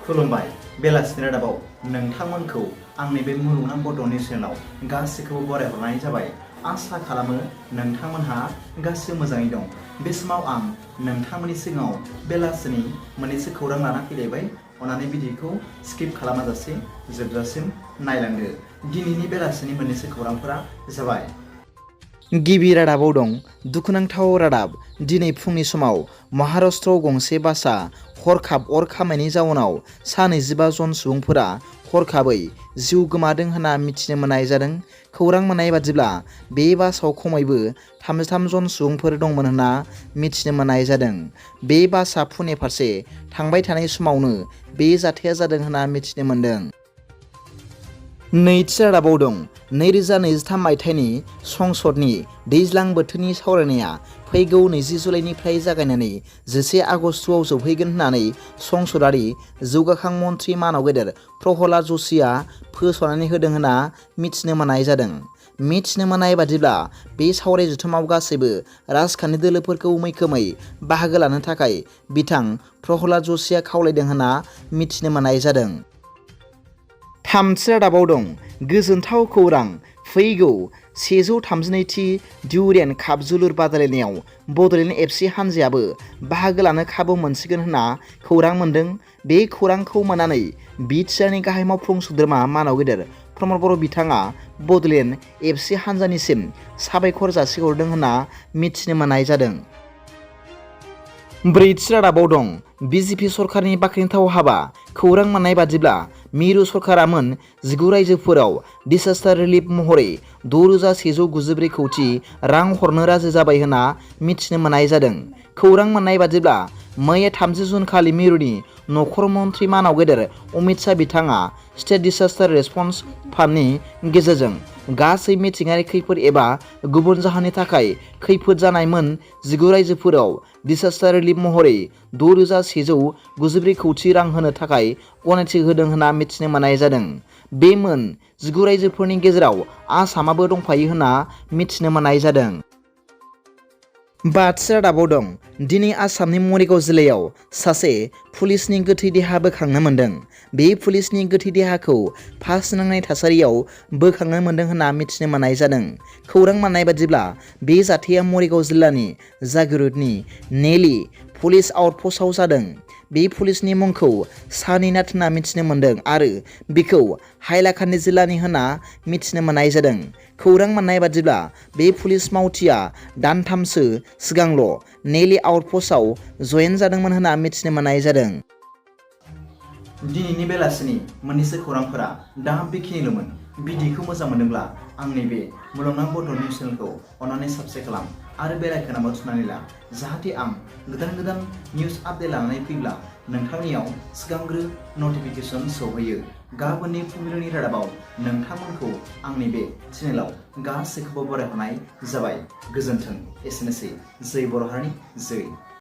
खुलुमबाय बेलासिनि रादाबाव नोंथांमोनखौ आंनि बे मुलुगनां बड' निउस चेनेलाव गासैखौबो बरायहरनाय जाबाय। आसा खालामो नोंथांमोनहा गासिबो मोजाङै दं। बे समाव आं नोंथांमोननि सिगाङाव बेलासिनि मोननैसो खौरां लाना फैलायबाय। अन्नानै भिडिअखौ स्किप खालामाजासे जोबजासिम नायलांदो। दिनैनि बेलासिनि मोननैसो खौरांफोरा जाबाय। गिबि रादाबाव दं दुखुनांथाव रादाब। दिनै फुंनि समाव महाराष्ट्रआव गंसे बासआ हरखाब अर खामनायनि जाउनाव सा 25 जन सुबुंफोरा हरखाबै जिउ गोमादों होनना मिथिनो मोननाय जादों। खौरां मोननाय बादिब्ला बे बासआव खमैबो 33 जन सुबुंफोर दंमोन होनना मिथिनो मोननाय जादों। बे बासआ पुणे फारसे थांबाय थानाय समावनो बे जाथाया जादों होनना मिथिनो मोन्दों। नैथि रादाबाव दं 2023 मायथाइनि संसदनि दैज्लां बोथोरनि सावरायनाया फैगौ 20 जुलाइनिफ्राय जागायनानै 11 आगस्तआव जोबहैगोन होननानै संसदारि जौगाखां मन्थ्रि मानाव गेदेर प्रहलाद जशिआ फोसावनानै होदों होनना मिथिनो मोननाय जादों। मिथिनो मोननाय बादिब्ला बे सावराय जथुमाव गासैबो राजखान्थि दोलोफोरखौ मैखोमै बाहागो लानो थाखाय बिथां प्रहलाद जशिआ खावलायदों होनना मिथिनो मोननाय जादों। थामथि रादाबाव दं गोजोनथाव खौरां। फैगौ 132थि ड्युरेन्ड काप जोलुर बादायलायनायाव बड'लेण्ड एफसि हानजायाबो बाहागो लानो खाबु मोनसिगोन होनना खौरां मोन्दों। बे खौरांखौ मोननानै बिटिआरनि गाहाय मावफुं सोद्रोमा मानाव गेदेर प्रमद बर' बिथाङा बड'लेण्ड एफसि हानजानिसिम साबायखर जासिहरदों होनना मिथिनो मोननाय जादों। ब्रैथि रादाबाव दं बिजेपि सरकारनि बाख्नायथाव हाबा। खौरां मोननाय बादिब्ला मिरु सरकारामोन 19 रायजोफोराव डिसास्टार रिलिफ महरै 6,194 कौटि रां हरनो राजि जाबाय होनना मिथिनो मोननाय जादों। खौरां मोननाय बादिब्ला मैया 30 जुन खालि मिरुनि नखर मन्थ्रि मानाव गेदेर अमित शाह बिथाङा स्टेट डिसास्टार रेसपन्स फान्डनि गेजेरजों गासै मिथिंगायारि खैफोद एबा गुबुन जाहोननि थाखाय खैफोद जानाय मोन 19 रायजोफोराव डिसास्टार रिलिफ महरै 6,194 कौटि रां होनो थाखाय गनायथि होदों होनना मिथिनो मोननाय जादों। बे मोन 19 रायजोफोरनि गेजेराव आसामाबो दंफायो होनना मिथिनो मोननाय जादों। बाथि रादाबाव दं दिनै आसामनि मरिगाव जिल्लायाव सासे पुलिसनि गोथै देहा बोखांनो मोन्दों। बे पुलिसनि गोथै देहाखौ फासि नांनाय थासारियाव बोखांनो मोन्दों होनना मिथिनो मोननाय जादों। खौरां मोननाय बादिब्ला बे जाथाया मरिगाव जिल्लानि जागिरदनि नेली पुलिस आउटपस्टआव जादों। बे पुलिसनि मुंखौ सानीनाथ होनना मिथिनो मोन्दों आरो बिखौ हाइलाकान्दि जिल्लानि होनना मिथिनो मोननाय जादों। खौरां मोननाय बादिब्ला बे पुलिस मावथिया दानथामसो सिगांल' नेली आउटपस्टआव जयेन जादोंमोन होनना मिथिनो मोननाय जादों। दिनैनि बेलासिनि मोननैसो खौरांफोरा दा बेखिनिल'मोन। भिडिअखौ मोजां मोनोब्ला आंनि बे मुलुगनां बड' निउस चेनेलखौ अन्नानै साबस्क्राइब खालाम आरो बेल आइकनआव थुनानै ला, जाहाथे आं गोदान निउस आपडेट लानानै फैब्ला नोंथांनियाव सिगांग्रो नटिफिकेसन सौहैयो। गाबोननि फुंबिलिनि रादाबाव नोंथांमोनखौ आंनि बे चेनेलाव गासैखौबो बरायहरनाय जाबाय। गोजोन्थों। एसेनोसै। जै बर' हारिनि जै।